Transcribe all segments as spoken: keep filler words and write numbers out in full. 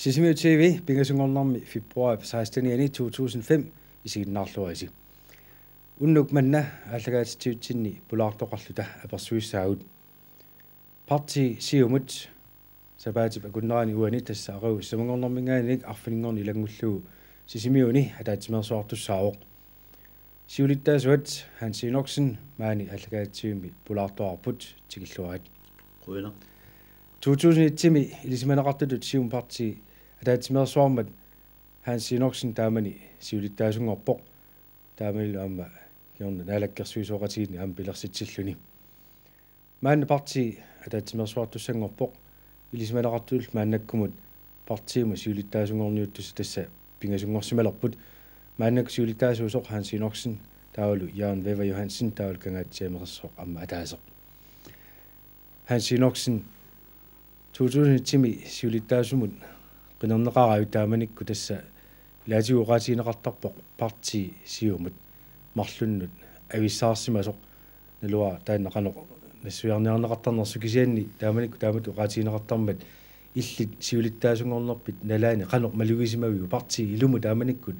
Sisimiut T V, pingasunngornermi februar sekstenianni to tusind fem, isiginnaarluarisi. Unnuk manna aallakaatitsivitsinni pulaartoqarluta apersuissaagut. Partii Siumut sapaatip akunnerani uani, tassa aqagu sisamanngornerminngaanniit arfininngorneq ilanngullugu, Sisimiuni ataatsimeersuartussaavoq. Siulittaasuat Hans Enoksen maani aallakaatitsivimmi pulaartoqarput, tikilluarit. Qujanaq. To tusind et-imi ilisimaneqartutut Siumut partii ataatsimeersuarmat Hans Enoksen taamani siulittaasunngorpoq. Taamanilu aamma kingorna naalakkersuisooqatigiinni aamma pilersitsilluni. Maanna partii ataatsimeersuartussanngorpoq, ilisimaneqartutullu maannakkumut partiimut siulittaasunngorniuttussat tassa pingasunngorsimalerput. Maannakkut siulittaasuusoq Hans Enoksen, taavalu Jørgen Wæver Johansen, taavalu Kangaatsiameersoq aamma ataaseq. Hans Enoksen, to tusind et-imi siulittaasumut qinerneqaravit, taamanikkut tassa ilaatigut oqaatigineqartarpoq partii Siumut marlunnut avissaarsimasoq. Naluara taanna qanoq nassuiarniarneqartarnersoq, kisianni taamanikkut taamatut oqaatigineqartarmat illit siulittaasunngornerpit nalaani qanoq malugisimaviuk? Partii ilumut taamanikkut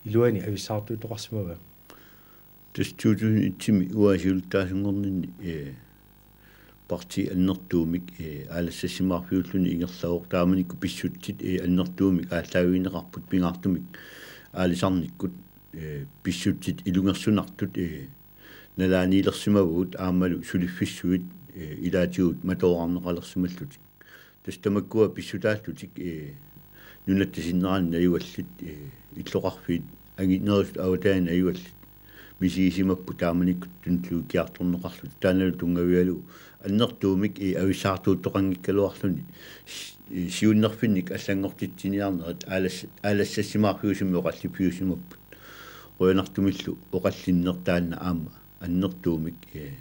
iluani avissaartuuttoqarsimava? Tassa to tusind et-imi uanga siulittaasunngorninni, eh, partii annertuumik, eh, aalassassimaarfiulluni ingerlavoq. Taamanikkut pissutsit, eh, annertuumik aallaavigineqarput pingaartumik aalisarnikkut, eh, pissutsit ilungersunartut, eh, nalaaniilersimavagut aammalu suliffissuit, eh, ilaatigut matoorarneqalersimallutik. Tassa tamakkua pissutaallutik, eh, nunatta sinnerani najugallit, eh, illoqarfiit anginerisut avataani najugallit misigisimapput taamanikkut tunulliukkiartorneqarlutik. Taannalu tunngavigalugu annertuumik, eh, avissaartuuttoqanngikkaluarluni, si-, eh, siunnerfinnik allanngortitsiniarnerit aalas-, aalassassimaarfiusumik oqalliffiusimapput. Qujanartumillu oqallinneq taanna aamma annertuumik, eh,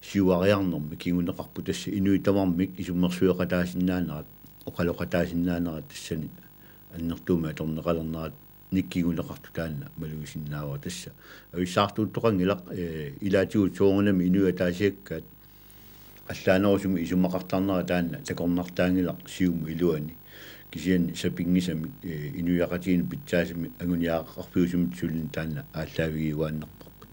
siuariarnermik kinguneqarpoq, tassa inuit tamarmik isummersueqataasinnaanerat, oqaloqataasinnaanerat tassani annertuumik atorneqalernerat nikkinguneqartoq taanna malugisinnaavara. Tassa avissaartuuttoqanngilaq, eh, ilaatigut soorunami inuit ataasiakkaat allaanerusumik isumaqartarnera taanna takornartaanngilaq Siumup iluani. Kisianni sapinngisamik, eh, inuiaqatigiinnut pitsaasumik anguniagaqarfiusumik sulini taanna aallaavigiuaannarparput.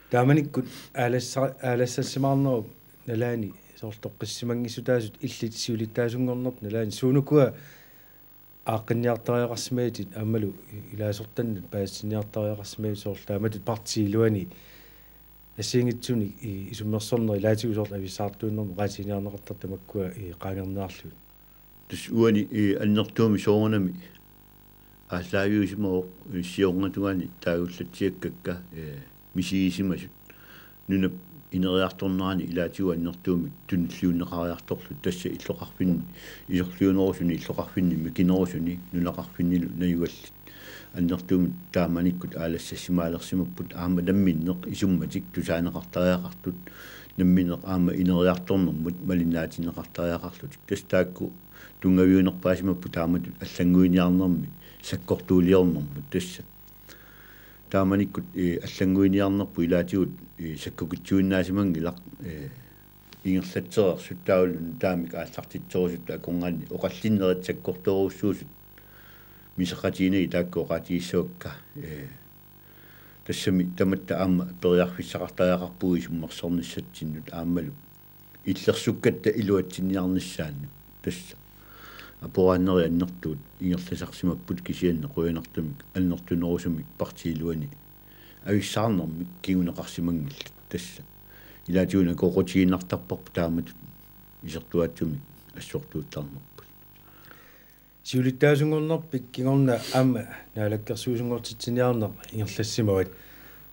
Taamanikkut aalassa-, aalassassimaarnerup nalaani soorlu toqqissimanngissutaasut illit siulittaasunngornerpit nalaani suunukua aaqqinniartariaqarsimagitit aammalu ilaasortannat paasissinniartariaqarsimagitit, soorlu taamatut partii iluani assigiinngitsunik i-, isummersorneq ilaatigut soorlu avissaartuunnermut oqaatiginiarneqartartut tamakkua i-, qaangerniarlugit? Tassa uani, eh, annertuumik soorunami aallaaviusimavoq, eh, siornatungaani taagullatsiakkakka, eh, misigisimasut nunap ineriartornerani ilaatigut annertuumik tunulliunneqariartorlutik, tassa illoqarfinni isorliunerusuni, illoqarfinni mikinerusuni, nunaqarfinnilu najugallit. Annertuumik taamanikkut aalassassimaalersimapput, aamma namminneq isummatik tusaaneqartariaqartut, namminneq aamma ineriartornermut malinnaatinneqartariaqarlutik. Tassa taakku tunngaviunerpaasimapput taamatut allannguiniarnermi sakkortuuliornermut tassa. Taamanikkut, eh, allannguiniarnerput ilaatigut, eh, sakkukitsuinnaasimannginnaq, eh, ingerlatsereersut taavalu nutaamik aallartitserusut akornanni oqallinnerit sakkortoorujussuusut miseqatigiinnagit taakku oqaatigissavakka, eh, tassami tamatta aamma periarfissaqartariaqarpugut isummersornissatsinnut aammalu illersukkatta iluatsinniarnissaannut. Tassa aporaannerit annertuut ingerlasarsimapput, kisianni qujanartumik annertunerusumik partii iluani avissaarnermik kinguneqarsimanngillat. Tassa ilaatigut nakoqqutigiinnartarparput taamatut isertuaatsumik assortuuttarnerput. Siulittaasunngornerpit kingorna aamma naalakkersuisunngortitsiniarneq ingerlassimavat.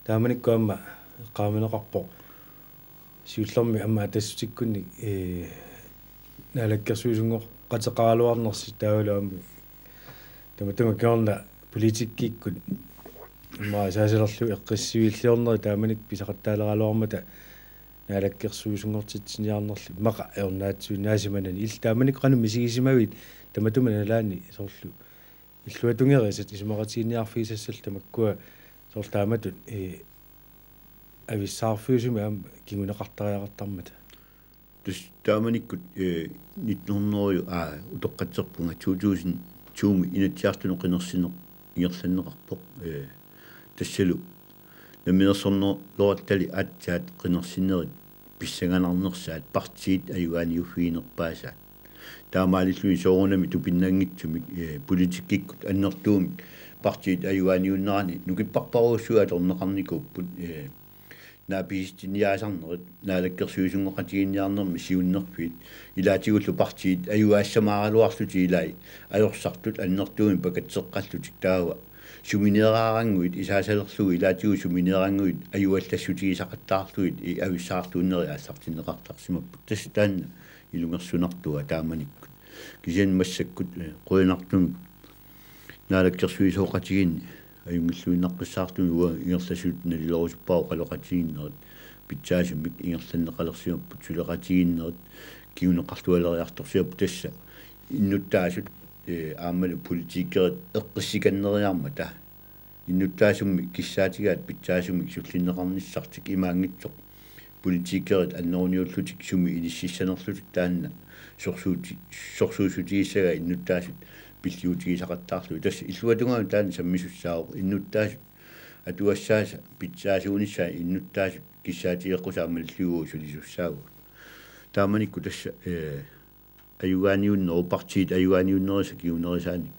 Taamanikkut aamma eqqaamaneqarpoq siullermik aamma Atassutikkunni, ee, naalakkersuisunngoqateqaraluarnersi taavalu aamma tamatuma kingorna politikkikkut immaqa asaasalerlugu eqqissiviilliornerit taamanikkut pisaqattaaleraluarmata naalakkersuisunngortitsiniarnerlu immaqa ajornaatsuinnaasimanani. Illit taamanikkut qanoq misigisimavit tamatuma nalaani soorlu illuatungerisat isumaqatigiinniarfigisassallu tamakkua soorlu taamatut, ee, avissaarfiusumik aamma kinguneqartariaqartarmata? Tassa taamanikkut, eh, nitten hundrede, aa, utoqqatserpunga, to tusind to-mi Inatsisartunut qinersineq ingerlanneqarpoq, eh, tassalu namminersornerulerattali aatsaat qinersinerit pissanganarnersaat partiit ajugaaniuffiginerpaasaat. Taamaalilluni soorunami tupinnanngitsumik, eh, politikkikkut annertuumik partiit ajugaaniunnerani nukipparparujussuit atorneqarnikuupput, eh, naapisitsiniaasarnerit, naalakkersuisooqatigiinniarnermi siunnerfiit, ilaatigullu partiit ajugaasamaaraluarlutik ilai ajorsartut annertuumik pakatseqqallutik taava sumineeraarannguit isaasalerlugu ilaatigut sumineerannguit ajuallassutigisaqattaarlugit i avissaartuunneri aallartinneqartarsimapput. Tassa taanna ilungersunartua taamanikkut. Kisianni massakkut, eh, qujanartumik naalakkersuisooqatigiinni ajunngilluinnaqqissaartumik uanga ingerlasutut nalilerusuppara oqaloqatigiinnerit pitsaasumik ingerlanneqalersimapput suleqatigiinnerit kinguneqarlualeriartorsimapput tassa innuttaasut, eh, aammalu politikerit eqqissikanneriarmata innuttaasummi kissaatigaat pitsaasumik sullinneqarnissartik imaanngitsoq politikerit anneruniullutik sumi inississanerlutik taanna sorsuuti-, sorsuussutigissagaat innuttaasut pilliutigisaqattaarlugit. Tassa illuatungaanut taanna sammisussaavoq innuttaasut atugassaasa pitsaasuunissaat innuttaasut kissaatigeqqusaat malillugu sulisussaavugut. Taamanikkut tassa, eh, ajugaaniunnerup partiit ajugaaniunnerisa kingunerisaanik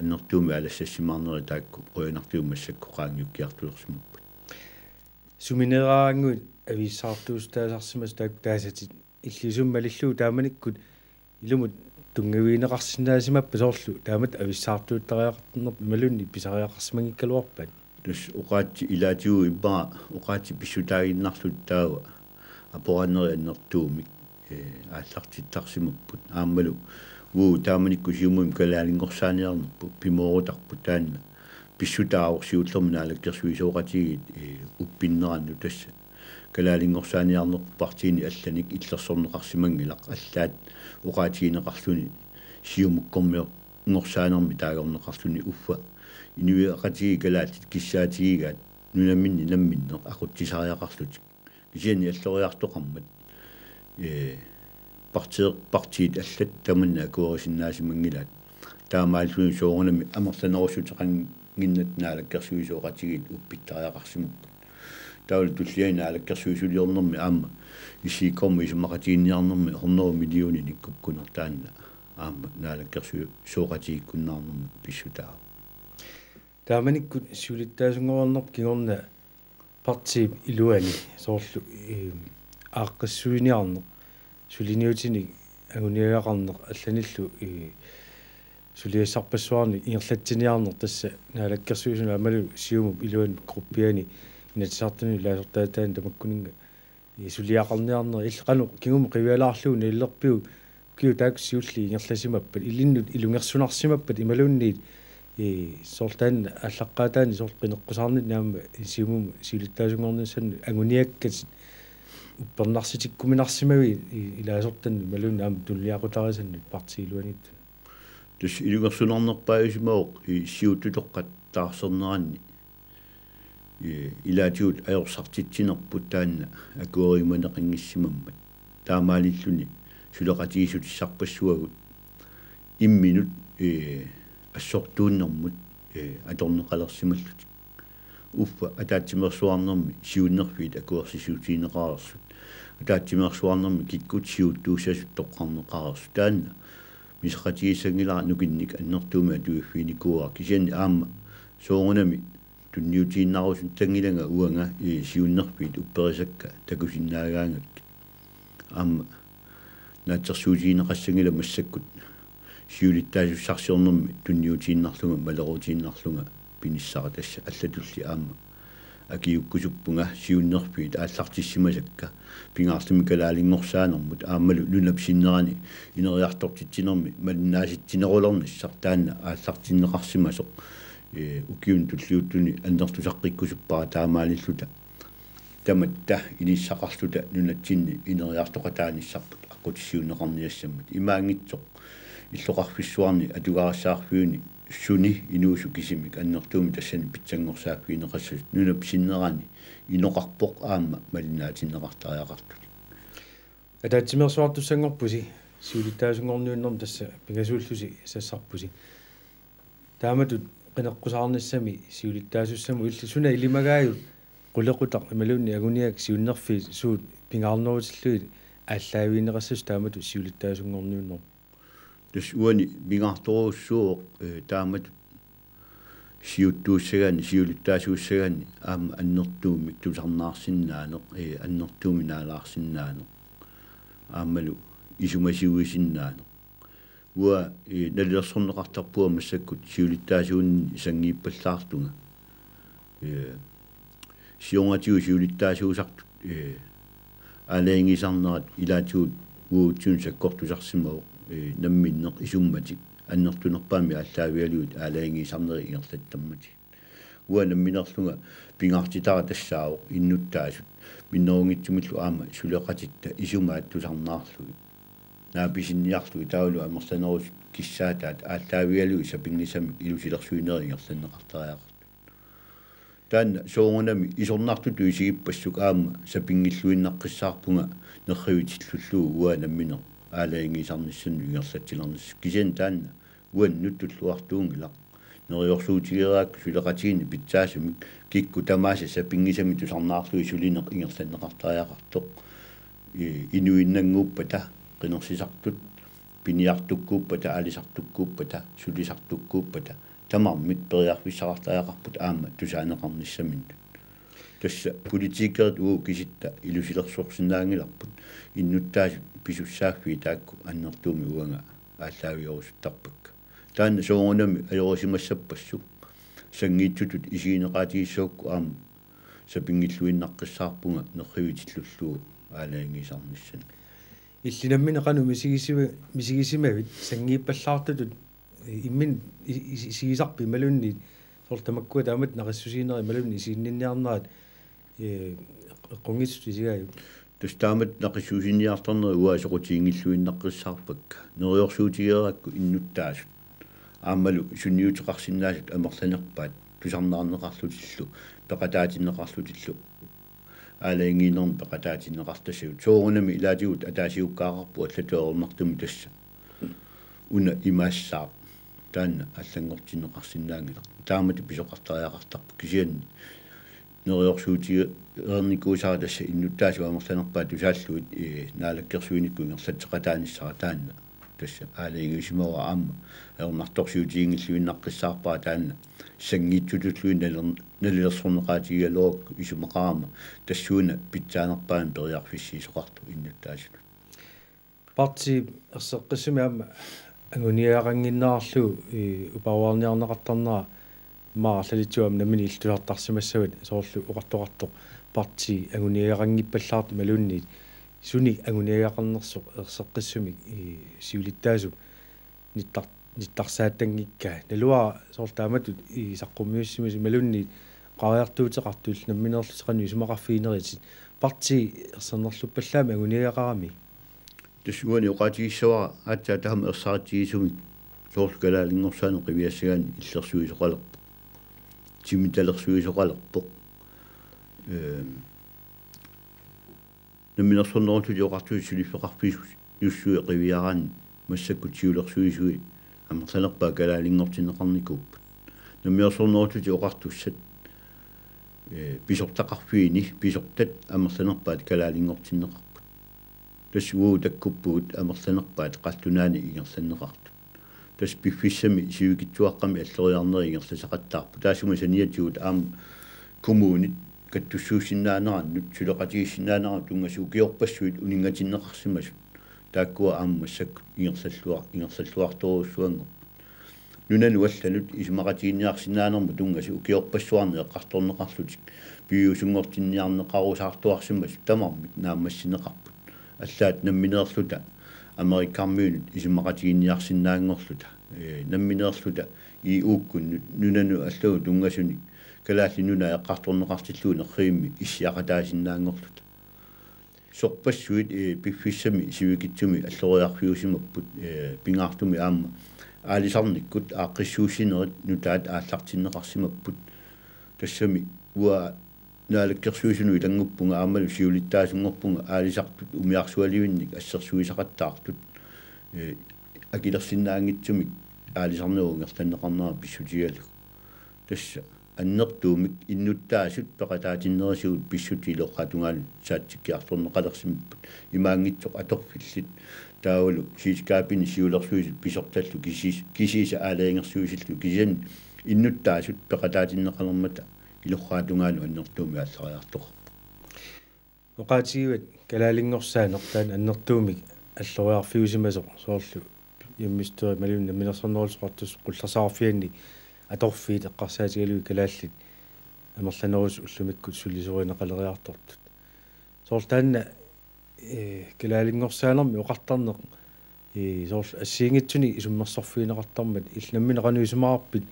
annertuumik aalassassimaarnerit taakku qujanartumik massakkut qaangiukkiartulersimapput. Sumineeraarannguit avissaartuussutaasarsimasut taakku taasatit illit sumik malillugu taamanikkut ilumut tunngavigineqarsinnaasimappat soorlu taamatut avissaartuuttariaqarnerpit imaluunniit pisariaqarsimanngikkaluarpat? Tassa oqaatsit ilaatigut immaqa oqaatsit pissutaaginnarlutik taava aporaannerit annertuumik, eh, aallartittarsimapput. Aammalu uagut taamanikkut Siumumi kalaalinngorsaaneernerput pimoorutarput taanna pissutaavoq siullermik naalakkersuisooqatigiit, eh, uppinnerannut tassa kalaalinngorsaaneernerput partiini allanik illersorneqarsimanngilaq allaat oqaatigineqarluni Siumukkormiunnersaanermik taagorneqarluni uffa inuiaqatigiit kalaallit kissaatigigaat nunaminni namminneq aqutsisariaqarlutik. Kisianni alloriartoqarmat, eh, parti-, partiit allat tamanna akuerisinnaasimanngillat. Taamaalilluni soorunami amerlanerussuteqannginnatta naalakkersuisooqatigiit uppittariaqarsimapput. Taavalu tulliani naalakkersuisuliornermi aamma issiikkormi isumaqatigiinniarnermi hundrede millioninik kukkunertaanna aamma naalakkersuisooqatigiikkunnaarnermut pissutaavoq. Taamanikkut siulittaasunngoreernerput kingorna partiip iluani soorlu, eh, aaqqissuiniarneq, suliniutinik anguniagaqarneq allanillu, eh, suliassarpassuarnik ingerlatsiniarneq tassa naalakkersuisunut aammalu Siumup iluani gruppiani Inatsisartuni ilaasortaataani tamakkuninnga, eh, suliaqarniarneq illit qanoq kingumut qivialaarlugu nalilerpiuk ukiut taakku siulliit ingerlasimappat ilinnut ilungersunarsimappat imaluunniit, eh, soorlu taanna aallaqqaataani soorlu qineqqusaarninni aamma Siumumi siulittaasunngornissannut anguniakkatit uppernarsitikkuminarsimavit i-, ilaasortanut imaluunniit aamma tunuliaqutarisannik partiip iluaniittunut? Tassa ilungersunarnerpaajusimavoq, eh, siuttutoqqat taarserneranni, eh, ilaatigut ajorsartitsinerput taanna akueriumaneqanngissimammat. Taamaalilluni suleqatigiissutissarpassuagut imminut, eh, assortuunnermut, eh, atorneqalersimallutik. Uffa ataatsimeersuarnermi siunnerfiit akuersissutigineqareersut. Ataatsimeersuarnermi kikkut siuttuussasut toqqarneqareersut. Taanna misaqatigiissanngilara nukinnik annertuumik atuiffiginikuuara kisianni aamma soorunami tunniutiinnarusuttanngilanga uanga, eh, siunnerfiit upperisakka takusinnaagaangakkit. Aamma naatsorsuutigineqassanngilaq massakkut siulittaasussarsiornermi tunniutiinnarlunga maleruutiinnarlunga pinissara tassa allatulli aamma akiukkusuppunga siunnerfiit aallartissimasakka pingaartumik kalaalinngorsaannermut aammalu nunap sinnerani ineriartortitsinermi malinnaatitsinerulernissaq taanna aallartinneqarsimasoq, eh, ukiuni tulliuttuni annertusaqqikkusuppaat taamaalilluta tamatta inissaqarluta nunatsinni ineriartoqataanissarput aqqutissiuunneqarniassammat. Imaanngitsoq illoqarfissuarni atugarissaarfiuni suni inuusukkut kisimik annertuumik tassani pitsanngorsaaffigineqassasut nunap sinnerani inoqarpoq aamma malinnaatinneqartariaqartunik. Ataatsimeersuartussanngorpusi, siulittaasunngorniunnermi tassa pingasuullusi sassarpusi. Taamatut qineqqusaarnissami siulittaasussamut illit suna ilimagaajut qulequtaq imaluunniit anguniak siunnerfiit suut pingaarnerutillugit aallaavigineqassasut taamatut siulittaasunngorniunnermi? Tassa uani pingaartorujussuuvoq, eh, taamatut siuttuussagaanni, siulittaasuussagaanni aamma annertuumik tusarnaarsinnaaneq, eh, annertuumik naalaarsinnaaneq. Aammalu isumasiuisinnaaneq. Uanga, eh, nalilersorneqartarpunga massakkut siulittaasuunini sanngiippallaarlunga. Eh, siornatigut siulittaasuusartut, eh, aalajangiisarnerat ilaatigut uatsinnut sakkortusarsimavoq, eh, namminneq isummatik annertunerpaamik aallaavigalugit aalajangiisarnerit ingerlattarmatigit. Uanga nammineerlunga pingaartitara tassaavoq innuttaasut minnerunngitsumillu aamma suleqatitta isumaat tusarnaarlugit, naapisinniarlugit taavalu amerlanerusut kissaataat aallaavigalugit sapinngisamik ilusilersuinerit ingerlanneqartariaqartut. Taanna soorunami isornartutut isigippassuk aamma sapinngilluinnaqqissaarpunga nerrivitillullugu uanga nammineq aalajangiisarnissannut ingerlatsilernissaa. Kisianni taanna uannut tulluartuunngilaq. Neriorsuutigereerakku suleqatigiinni pitsaasumik kikkut tamaasa sapinngisamik tusarnaarlugit sulineq ingerlanneqartariaqartoq. I-, inuinnannguuppata, qinersisartut, piniartukkuuppata, aalisartukkuuppata, sulisartukkuuppata, tamarmik periarfissaqartariaqarput aamma tusaaneqarnissaminnut. Tassa politikerit uagut kisitta ilusilersorsinnaanngilarput, innuttaasut pisussaaffiit taakku annertuumik uanga aallaavigerusuttarpakka. Taanna soorunami ajorisimassappassuuvoq. Sanngiitsutut isigineqaatigissagukku aamma sapinngilluinnaqqissaarpunga nerrivitillullugu aalajangiisarnissannut. Illit nammineq qanoq misigisiva-, misigisimavit sanngiippallaartutut, eh, imminut i-, i-, isigisarpit imaluunniit soorlu tamakkua taamatut naqissusiinerit imaluunniit isiginninniarnerat, eh, eqqunngitsutut isigaavit? Tassa taamatut naqissusiiniartarnerit uanga soqutiginngilluinnaqqissaarpakka. Neriorsuutigereerakku innuttaasut aammalu sunniuteqarsinnaasut amerlanerpaat tusarnaarneqarlutillu peqataatinneqarlutillu aalajangiinermut peqataatinneqartassasut. Soorunami ilaatigut ataasiukkaaqqaarput allatut ajornartumik tassa una imaassaaq, taanna allanngortinneqarsinnaanngilaq. Taamatut pisoqartariaqartarpoq, kisianni neriorsuutigereernikuusara tassa innuttaasut amerlanerpaat tusaallugit, eh, naalakkersuinikkut ingerlatseqataanissara taanna. Tassa aalajangiisimavara aamma ajornartorsiutiginngilluinnaqqissaarpara taanna sanngiitsutulluunniit naler-, nalilersorneqaatigigaluarukku isumaqarama tassuuna pitsaanerpaamik periarfissiisoqartoq innuttaasunut. Partiip erseqqissumik aamma anguniagaqannginnerarlugu, eh, uparuarniarneqartarnera immaqa arlalitsigut aamma nammineq illit tusartarsimassavat, soorlu oqartoqartoq partii anguniagaqanngippallaartoq imaluunniit sunik anguniagaqarnersoq erseqqissumik, eh, siulittaasup nittar-, nittarsaatanngikkaa. Naluara soorlu taamatut i saqqummiussimasut imaluunniit oqariartuuteqartut illit nammineerlutit qanoq isumaqarfigineritit. Partii ersernerluppallaamik anguniagaqarami? Tassa uani oqaatigissavara aatsaat taama ersaritsigisumik soorlu kalaalinngorsaanut qiviassagaanni illersuisoqalerpoq. Timitalersuisoqalerpoq. Ehm, Namminersornerullutik Oqartussat suliffeqarfissuit qiviaraanni massakkut siulersuisui amerlanerpaat kalaalinngortinneqarnikuupput. Namminersornerullutik Oqartussat, eh, pisortaqarfiini pisortat amerlanerpaat kalaalinngortinneqarput. Tassa uagut takkuppugut amerlanerpaat qallunaanit ingerlanneqartut. Tassa piffissami sivikitsuaqqami alloriarnerit ingerlasaqattaarput. Taassuma saniatigut aamma kommunit kattussuussinnaanerannut, suleqatigiissinnaanerannut tunngasut ukiorpassuit uninngatinneqarsimasut. Taakkua aamma massakkut ingerlallua-, ingerlalluartorujussuanngorput. Nunanut allanut isumaqatigiinniarsinnaanermut tunngasut ukiorpassuarni eqqartorneqarlutik piviusunngortinniarneqarusaartuarsimasut tamarmik naammassineqarput. Allaat nammineerluta Amerikkarmiunut isumaqatigiinniarsinnaanngorluta, eh, nammineerluta E U-kkunnut nunanut allanut tunngasunik Kalaallit Nunaat eqqartorneqartillugu nerrivimmi issiaqataasinnaanngorluta. Sorpassuit, eh, piffissami sivikitsumi alloriarfiusimapput, eh, pingaartumik aamma aalisarnikkut aaqqissuussinerit nutaat aallartinneqarsimapput. Tassami uanga Naalakkersuisunut ilannguppunga aammalu siulittaasunngorpunga aalisartut umiarsualivinnik assersuisaqattaartut, ee, akilersinnaanngitsumik aalisarnerup ingerlanneqarnera pissutigalugu. Tassa annertuumik innuttaasut peqataatinnerisigut pissutsit ilorraap tungaanut saatsikkiartorneqalersimapput. Imaanngitsoq atorfillit taavalu selskabini siulersuisut pisortallu kisiis-, kisiisa aalajangersuisillu kisianni innuttaasut peqataatinneqalermata ilorraap tungaanut annertuumik aallariartoqarpoq. Oqaatigivat kalaalinngorsaannertaan annertuumik alloriarfiusimasoq soorlu hjemmestyre imaluunniit Namminersornerullutik Qullersaarfianni atorfiit eqqarsaatigalugit kalaallit amerlanerusut ullumikkut sulisorineqaleriartortut. Soorlu taanna, ee, kalaalinngorsaannermi oqartarneq, ee, soorlu assigiinngitsunik isummersorfigineqartarmat illit nammineq qanoq isumaqarpit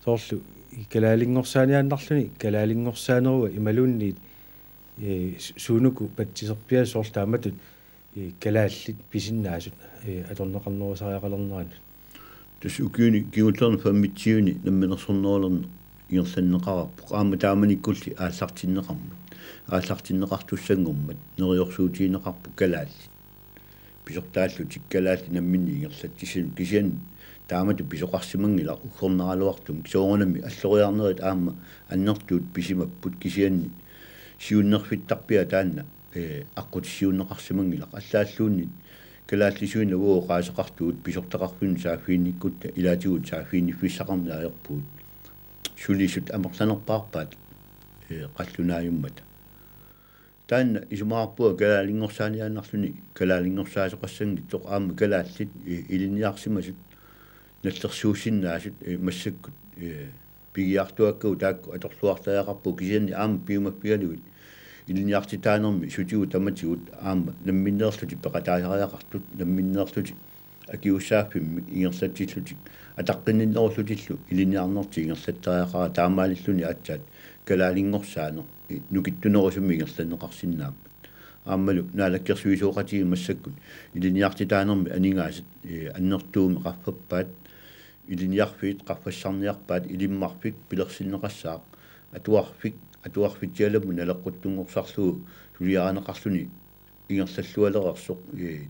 soorlu kalaalinngorsaaniaannarluni kalaalinngorsaaneraat imaluunniit, ee, su-, suunuku patsiserpiaat soorlu taamatut, ee, kalaallit pisinnaasut, ee, atorneqarnerusariaqalerneranut. Tassa ukiuni kingullerni femogtyveni namminersornerulerneq ingerlanneqarpoq aamma taamanikkulli aallartinneqarmat. Aallartinneqartussanngormat neriorsuutigineqarput kalaallit. Pisortaallutik kalaallit namminneq ingerlatsissannik kisianni taamatut pisoqarsimanngilaq uggornaraluartumik soorunami alloriarnerit aamma annertuut pisimapput kisianni siunnerfittarpiaa taanna, ee, aqqutissiuunneqarsimanngilaq allaalluunniit kalaallisuinnaq uagut oqaaseqartugut pisortaqarfinnut saaffiginnikkutta ilaatigut saaffiginniffissaqarneq ajorpugut. Sulisut amerlanerpaarpaat, ee, qallunaajummata. Taanna isumaqarpunga kalaalinngorsaaniaannarluni kalaalinngorsaasaqassanngitsoq aamma kalaallit, ee, ilinniarsimasut nallersuussinnaasut, ee, massakkut, ee, pigiartuakkagut taakku atorluartariaqarput kisianni aamma piumaffigalugit ilinniartitaanermi sutigut tamatigut aamma namminneerlutik peqataasariaqartut namminneerlutik akisussaaffimmik ingerlatsillutik ataqqinninnerullutillu ilinniarnertik ingerlattariaqaraat taamaalilluni aatsaat kalaalinngorsaanneq, ee, nukittunerusumik ingerlanneqarsinnaammat. Aammalu naalakkersuisooqatigiit massakkut ilinniartitaanermi aningaasat, ee, annertuumik qaffappaat, ilinniarfiit qaffassarniarpaat, ilimmarfik pilersinneqassaaq, atuarfik, atuarfitsialamut naleqquttunngorsarlugu suliarineqarluni ingerlallualereersoq, ee,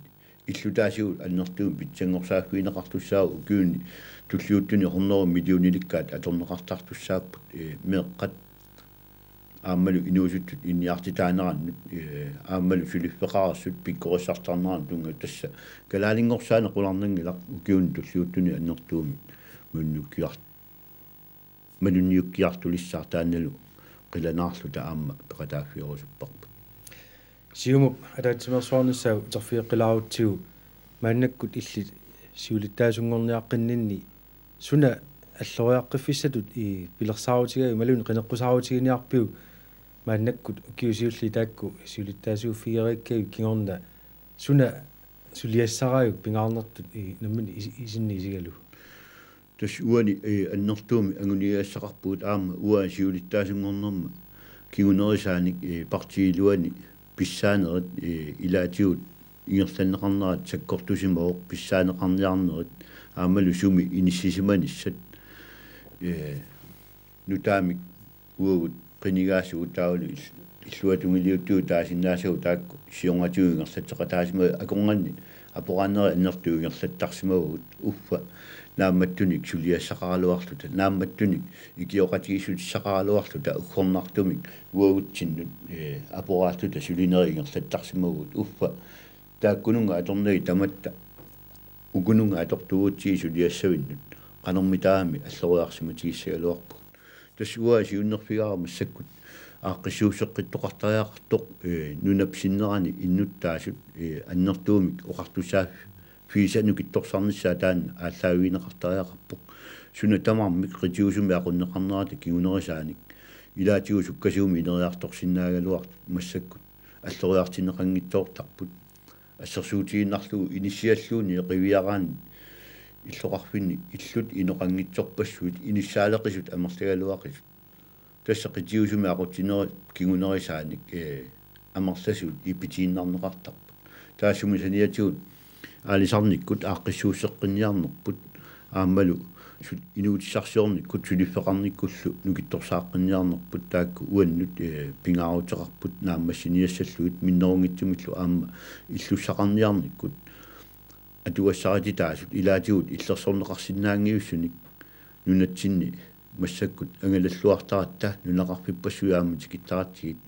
illutaasigut annertuumik pitsanngorsaaffigineqartussaavoq ukiuni tulliuttuni hundrede millionilikkaat atorneqartartussaapput, ee, meeqqat aammalu inuusuttut ilinniartitaanerannut, ee, aammalu suliffeqareersut pikkorissartarnerannut tunngatillugu tassa kalaalinngorsaanneq qularnanngilaq ukiuni tulliuttuni annertuumik malunniukkiar-, malunniukkiartulissaaq taannalu qilanaarluta aamma peqataaffigilaarusuppara. Siumup ataatsimeersuarnissaa uterfigeqqilaarutsigu maannakkut illit siulittaasunngorniaqqinninni suna alloriaqqiffissatut, ee, pilersaarutigaavit imaluunniit qineqqusaarutiginiarpiuk maannakkut ukiut siulliit taakku siulittaasuuffigereerakku kingorna suna suliassaraajuk pingaarnertut, ee, nammineq is-, isinni isigalugu? Tassa uani, ee, annertuumik anguniagassaqarpugut aamma uanga siulittaasunngornerma kingunerisaanik, ee, partiip iluani pissaanerit, ee, ilaatigut ingerlanneqarnerat sakkortusimavoq pissaaneqarniarnerit aammalu sumi inissisimanissat, ee, nutaamik uagut qinigaasugut taavalu ill-, illuatungiliuttugut taasinnaasagut taakku siornatigut ingerlatseqataasimagaat akornanni aporaannerit annertuut ingerlattarsimavagut uffa naammattunik suliassaqaraluarluta naammattunik ikioqatigiissutissaqaraluarluta uggornartumik uagutsinnut, ee, aporaalluta sulinerit ingerlattarsimavagut uffa taakkununnga atornagit tamatta ukununnga atortuugutsigit suliassavinnut qanormitaava alloriarsimatigissagaluarpugut. Tassa uanga siunnerfigaara massakkut aaqqissuusseqqittoqartariaqartoq, ee, nunap sinnerani innuttaasut, ee, annertuumik oqartussaaffiisa nukittorsarnissaa taanna aallaavigineqartariaqarpoq. Suna tamarmik qitiusumik aqunneqarnerata kingunerisaanik ilaatigut sukkasuumik ineriartorsinnaagaluartut massakkut alloriartinneqanngitsoortarput. Assersuutigiinnarlugu inissialluunniit qiviaraanni illoqarfinni illut inoqanngitsorpassuit inissaaleqisut amerlagaluaqisut. Tassa qitiusumik aqutsinerit kingunerisaanik, ee, amerlasuut ipitiinnarneqartarput. Taassuma saniatigut aalisarnikkut aaqqissuusseqqinniarnerput aammalu Sul-, inuutissarsiornikkut suliffeqarnikkullu nukittorsaaqqinniarnerput taakku uannut, eh, pingaaruteqarput naammassiniassallugit minnerunngitsumillu aamma illussaqarniarnikkut atugassarititaasut ilaatigut illersorneqarsinnaanngivissunik nunatsinni massakkut angalalluartaratta nunaqarfippassuit aamma tikittaratsigit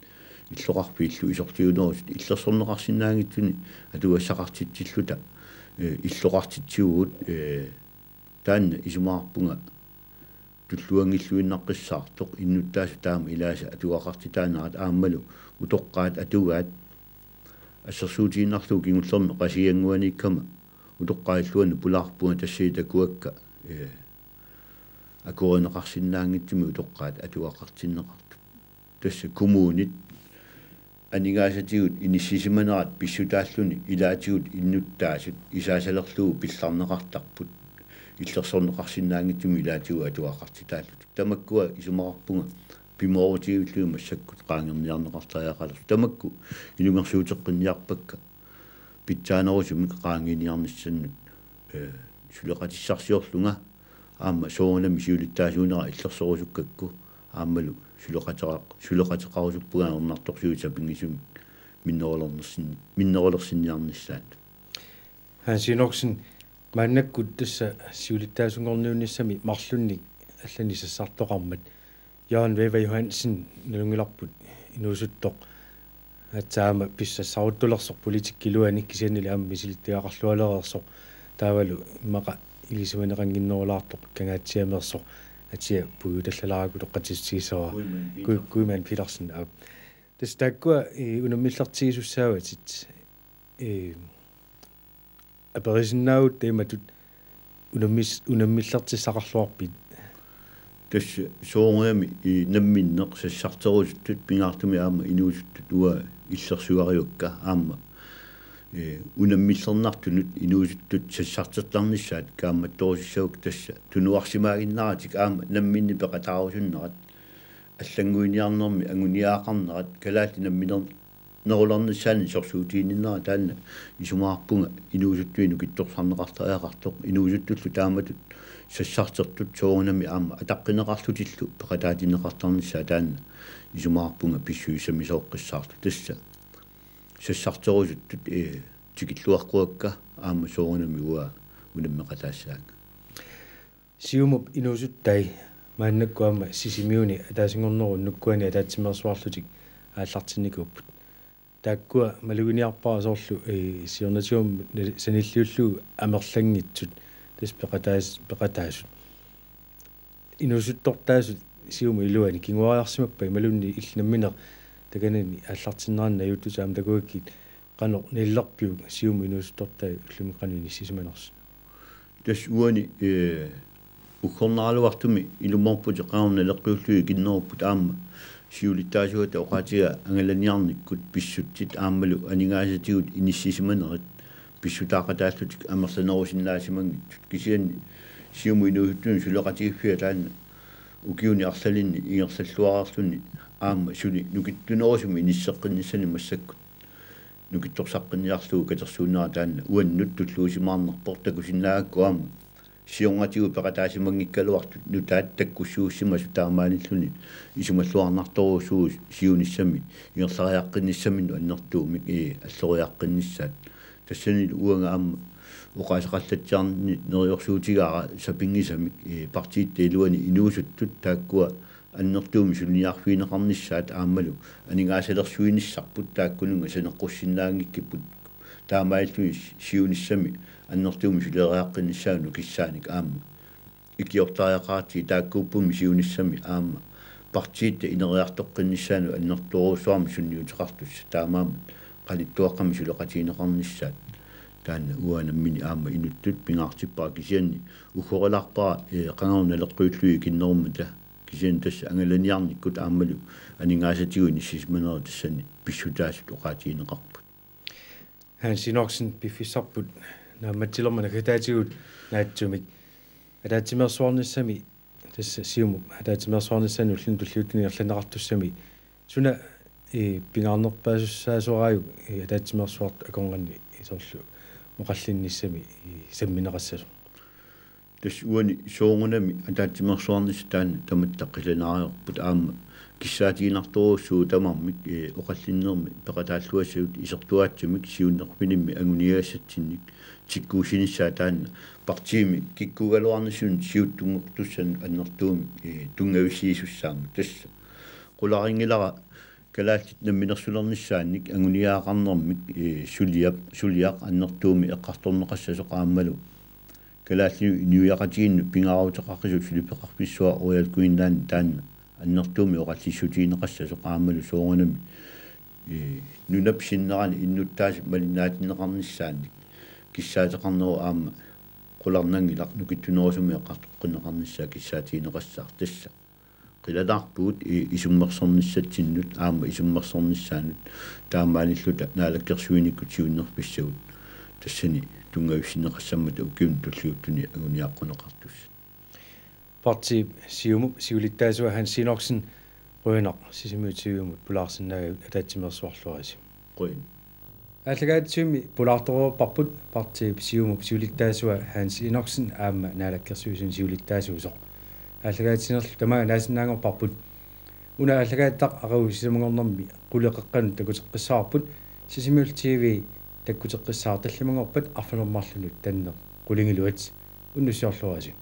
illoqarfiillu isorliunerusut illersorneqarsinnaanngitsunik atugassaqartitsilluta, eh, illoqartitsivugut, eh, taanna isumaqarpunga tulluanngilluinnaqqissaartoq innuttaasut taama ilaasa atugaqartitaanerat aammalu utoqqaat atugaat assersuutigiinnarlugu kingullermi Qasigiannguaniikkama utoqqaat illuanni pulaarpunga tassa takuakka, eh, akuerineqarsinnaanngitsumik utoqqaat atugaqartinneqartut. Tassa kommunit aningaasatigut inissisimanerat pissutaalluni ilaatigut innuttaasut isaasalerlugu pillarneqartarput illersorneqarsinnaanngitsumik ilaatigut atugaqartitaallutik. Tamakkua isumaqarpunga pimoorutigivillugit massakkut qaangerniarneqartariaqalersoq. Tamakku ilungersuuteqqinniarpakka pitsaanerusumik qaangiiniarnissannut, eh, suleqatissarsiorlunga aamma soorunami siulittaasuunera illersorusukkakku aammalu suleqateqa-, suleqateqarusuppunga ajornartorsiutit sapinngisumik minnerulernersin-, minnerulersinniarnissaat. Hans Enoksen, maannakkut tassa siulittaasunngorniunnissamik marlunnik allanik sassartoqarmat Jørgen Wæver Johansen nalunngilarput inuusuttoq aatsaat aamma pissassaruttulersoq politikki iluani kisiannili aamma misilittagaqarlualereersoq taavalu immaqa ilisimaneqannginnerulaartoq Kangaatsiameersoq atia puigutallalaarakkit utoqqatsissutigissavara. Kuimann Kui-, Petersen. Kuimann Petersen, aap. Tassa taakkua, eh, unammillertigisussaavatit, eh, aperisinnaavugut imatut unammis-, unammillertissaqarluarpit? Tassa soorunami, eh, namminneq sassarterusuttut pingaartumik aamma inuusuttut uanga illersugarivakka aamma, eh, unammillernartunut inuusuttut sassartertarnissaat kaammattorusussavakka tassa tunuarsimaaginnaratik aamma namminneq peqataarusunnerat allannguiniarnermi anguniagaqarnerat kalaallit namminer-, nerulernissaannik sorsuutiginninnera taanna isumaqarpunga inuusuttuinnaq nukittorsarneqartariaqartoq inuusuttullu taamatut sassartertut soorunami aamma ataqqineqarlutillu peqataatinneqartarnissaat taanna isumaqarpunga pissusissamisooqqissaartoq tassa sassarterusuttut, eh, tikilluaqquakka aamma soorunami uanga unammeqataassaanga. Siumup inuusuttai maannakkut aamma Sisimiuni ataasinngornerup unnukkuani ataatsimeersuarlutik aallartinnikuupput. Taakkua maluginiarpara soorlu, eh, siornatigut nali-, sanilliullugu amerlanngitsut tassa peqataas-, peqataasut. Inuusuttortaasut Siumup iluani kinguariarsimappat imaluunniit illit nammineq takanani aallartinneranni najuuttutit aamma takugakkit qanoq nalilerpiuk Siumup inuusuttortai ullumi qanoq inissisimanersut? Tassa uani, eh, uggornaraluartumik ilumoorputit qangarnaleqqiullugu ikinnerupput aamma siulittaasuata oqaatiga angalaniarnikkut pissutsit aammalu aningaasatigut inissisimanerit pissutaaqataallutik amerlanerusinnaasimanngitsut kisianni Siumup inuusuttunut suleqatigiiffiga taanna ukiuni arlalinni ingerlalluareerluni aamma suli nukittunerusumik inisseqqinnissanik massakkut nukittorsaqqinniarlugu katersuunnera taanna uannut tulluusimaarnarpoq takusinnaagakku aamma siornatigut peqataasimanngikkaluartut nutaat takkussuussimasut taamaalilluni isumalluarnartorujussuuvoq siunissami ingerlariaqqinnissaminnut annertuumik, eh, alloriaqqinnissaat. Tassanilu uanga aamma oqaaseqallatsiarneq neriorsuutigaara sapinngisamik, eh, partiitta iluani inuusuttut taakkua annertuumik suliniarfigineqarnissaat aammalu aningaasalersuinissarput taakkununnga saneqqussinnaanngikkipput taamaalilluni siunissami annertuumik suleriaqqinnissaanut nukissaanik aamma ikiortariaqaratsigu taakkuuppummi siunissami aamma partiitta ineriartoqqinnissaanut annertoorujussuarmik sunniuteqartussat taamaammat qanittuaqqamik suleqatigineqarnissaat. Taanna uanga nammineq aamma inuttut pingaartippara kisianni uggorilaarpara, eh, qangarnaleqqiullugu ikinnerummata kisianni tassa angalaniarnikkut aammalu aningaasatigut inissisimanerit tassani pissutaasut oqaatigineqarput. Hans Enoksen, piffissarput naammatsilermat naggataatigut naatsumik. Ataatsimeersuarnissami, tassa Siumup ataatsimeersuarnissani ulluni tulliuttuni ingerlanneqartussami suna, eh, pingaarnerpaasussaasoraajuk, eh, ataatsimeersuartut akornanni soorlu oqallinnissami, eh, sammineqassasoq? Tassa uani soorunami ataatsimeersuarnissaq taanna tamatta qilanaariarput aamma kissaatiginartorujussuuvoq tamarmik, ee, oqallinnermi peqataalluassasut isertuaatsamik siunnerfinimmi anguniagassatsinnik tikkuussinissaa taanna partiimi kikkuugaluarnissamut siuttunngortussanut annertuumik, ee, tunngavissiisussaammata. Tassa qularinngilara kalaallit namminersulernissaannik anguniagaqarnermik, ee, suliap-, suliaq annertuumik eqqartorneqassasoq aammalu kalaallit inuiaqatigiinnut pingaaruteqaqisut suliffeqarfissuaq Royal Greenland taanna annertuumik oqallissutigineqassasoq aammalu soorunami, ee, nunap sinnerani innuttaasut malinnaatinneqarnissaannik kissaateqarnerup aamma qularnanngilaq nukittunerusumik eqqartoqqinneqarnissaa kissaatigineqassaaq. Tassa qilanaarpugut, ee, isummersornissatsinnut aamma isummersornissaanut taamaalilluta naalakkersuinikkut siunnerfissagut tassani tunngavissinneqassammata ukiuni tulliuttuni anguniaqquneqartussat. Partiip Siumup siulittaasua Hans Enoksen, qujanaq Sisimiut T V-mut pulaarsinnaagavit, ataatsimeersuarluarisi. Qujan. Aallakaatitsivimmi pulaartoreerparput partiip Siumup siulittaasua Hans Enoksen aamma Naalakkersuisuni siulittaasuusoq. Aallakaatitsinerlu tamaanga naasinnaanngorparput. Una aallakaatitaq aqagu sisamanngornermi qulit qeqqanut takuteqqissavarput. Sisimiut T V takkuteqqissaaq tallimanngorpat arfineq-marlunut tanneq qulingiluat. Unnussiorluarisi.